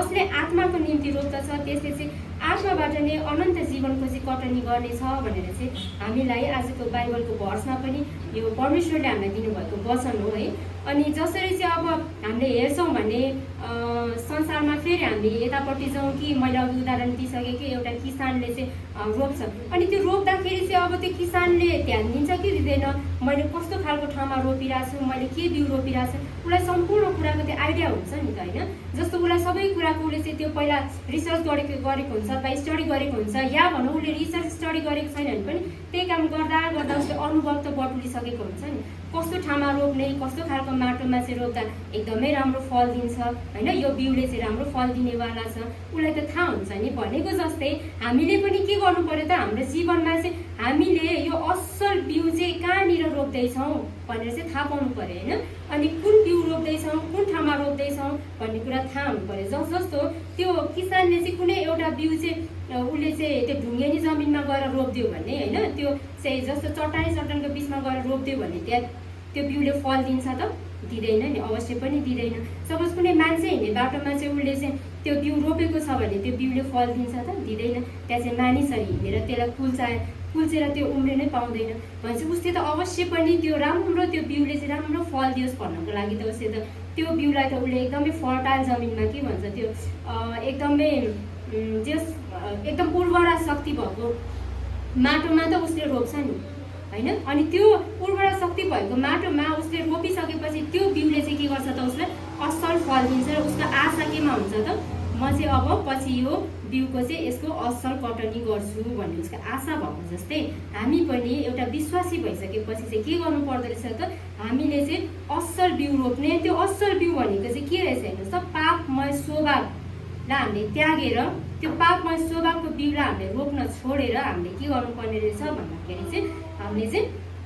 जसले आत्माको निम्ति रोप्दछ त्यसले चाहिँ आत्माबाट नै अनन्त जीवनको चाहिँ कटनी गर्नेछ भनेर चाहिँ हामीलाई आजको बाइबलको भर्समा पनि यो परमेश्वरले हामीलाई दिनुभएको वचन हो है। अनि जसरी चाहिँ अब हामीले हेर्छौँ भने संसारमा फेरि हामी यतापट्टि जाउँ कि मैले अघि उदाहरण दिइसकेँ कि एउटा किसानले चाहिँ रोप्छ, अनि त्यो रोप्दाखेरि चाहिँ अब त्यो किसानले ध्यान दिन्छ कि दिँदैन, मैले कस्तो खालको ठाउँमा रोपिरहेको छु, मैले के बिउ रोपिरहेको छु, उसलाई सम्पूर्ण कुराको त्यो आइडिया हुन्छ नि त होइन। जस्तो उसलाई सबै कुराको उसले चाहिँ त्यो पहिला रिसर्च गरेको हुन्छ वा स्टडी गरेको हुन्छ, या भनौँ उसले रिसर्च स्टडी गरेको छैन भने पनि त्यही काम गर्दा गर्दा उसले अनुभव त बटुलिसकेको हुन्छ नि, कस्तो ठाउँमा रोप्ने, कस्तो खालको माटोमा चाहिँ रोप्दा एकदमै राम्रो फल दिन्छ होइन, यो बिउले चाहिँ राम्रो फल दिनेवाला छ, उसलाई त थाहा हुन्छ नि। भनेको जस्तै हामीले पनि के गर्नु पर्यो त, हाम्रो जीवनमा चाहिँ हामीले यो असल बिउ चाहिँ कहाँनिर रोप्दैछौँ भनेर चाहिँ थाहा पाउनु पर्यो होइन। अनि कुन बिउ रोप्दैछौँ, कुन ठाउँमा रोप्दैछौँ भन्ने कुरा थाहा हुनु पर्यो। जस्तो त्यो किसानले चाहिँ कुनै एउटा बिउ चाहिँ उसले चाहिँ त्यो ढुङ्गेनी जमिनमा गएर रोपिदियो भने होइन, त्यो चाहिँ जस्तो चट्टानको बिचमा गएर रोपिदियो भने त्यहाँ त्यो बिउले फल दिन्छ त, दिँदैन नि, अवश्य पनि दिँदैन। सपोज कुनै मान्छे हिँड्ने बाटोमा चाहिँ उसले चाहिँ त्यो बिउ रोपेको छ भने त्यो बिउले फल दिन्छ त, दिँदैन। त्यहाँ चाहिँ मानिसहरू हिँडेर त्यसलाई कुल्चेर त्यो उम्रिनै पाउँदैन भनेपछि उसले त अवश्य पनि त्यो राम्रो त्यो बिउले चाहिँ राम्रो फल दियोस् भन्नको लागि त उसले त त्यो बिउलाई त उसले एकदमै फर्टाइल जमिनमा के भन्छ त्यो एकदमै एकदम उर्वरा शक्ति भएको माटोमा त उसले रोप्छ नि होइन। अनि त्यो उर्वरा शक्ति भएको माटोमा उसले रोपिसकेपछि त्यो बिउले चाहिँ के गर्छ त, उसलाई असल फल दिन्छ र उसको आशा केमा हुन्छ त, म चाहिँ अब पछि यो बिउको चाहिँ यसको असल कटनी गर्छु भन्ने उसको आशा भएको जस्तै हामी पनि एउटा विश्वासी भइसकेपछि चाहिँ के गर्नु पर्दो रहेछ त, हामीले चाहिँ असल बिउ रोप्ने। त्यो असल बिउ भनेको चाहिँ के रहेछ हेर्नुहोस् त, पापमय स्वभावलाई हामीले त्यागेर त्यो पापमय स्वभावको बिउलाई हामीले रोप्न छोडेर हामीले के गर्नुपर्ने रहेछ भन्दाखेरि चाहिँ हामीले चाहिँ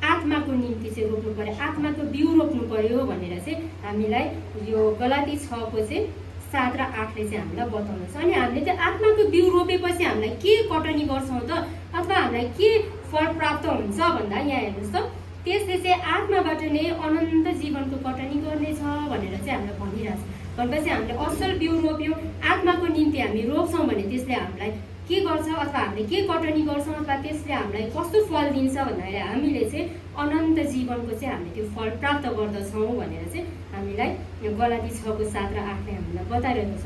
आत्माको निम्ति चाहिँ रोप्नु पर्यो, आत्माको बिउ रोप्नु पर्यो भनेर चाहिँ हामीलाई यो गलाती 6 को चाहिँ 7 र 8ले चाहिँ हामीलाई बताउनु छ। अनि हामीले चाहिँ आत्माको बिउ रोपेपछि हामीलाई के कटनी गर्छौँ त, अथवा हामीलाई के फल प्राप्त हुन्छ भन्दा यहाँ हेर्नुहोस् त, त्यसले चाहिँ आत्माबाट नै अनन्त जीवनको कटनी गर्नेछ भनेर चाहिँ हामीलाई भनिरहेछ। भनेपछि हामीले असल बिउ रोप्यौँ, आत्माको निम्ति हामी रोप्छौँ भने त्यसले हामीलाई के गर्छ, अथवा हामीले के कटनी गर्छौँ, अथवा त्यसले हामीलाई कस्तो फल दिन्छ भन्दाखेरि हामीले चाहिँ अनन्त जीवनको चाहिँ हामीले त्यो फल प्राप्त गर्दछौँ भनेर चाहिँ हामीलाई गलाती 6 को 7 र 8ले हामीलाई बताइरहेको छ।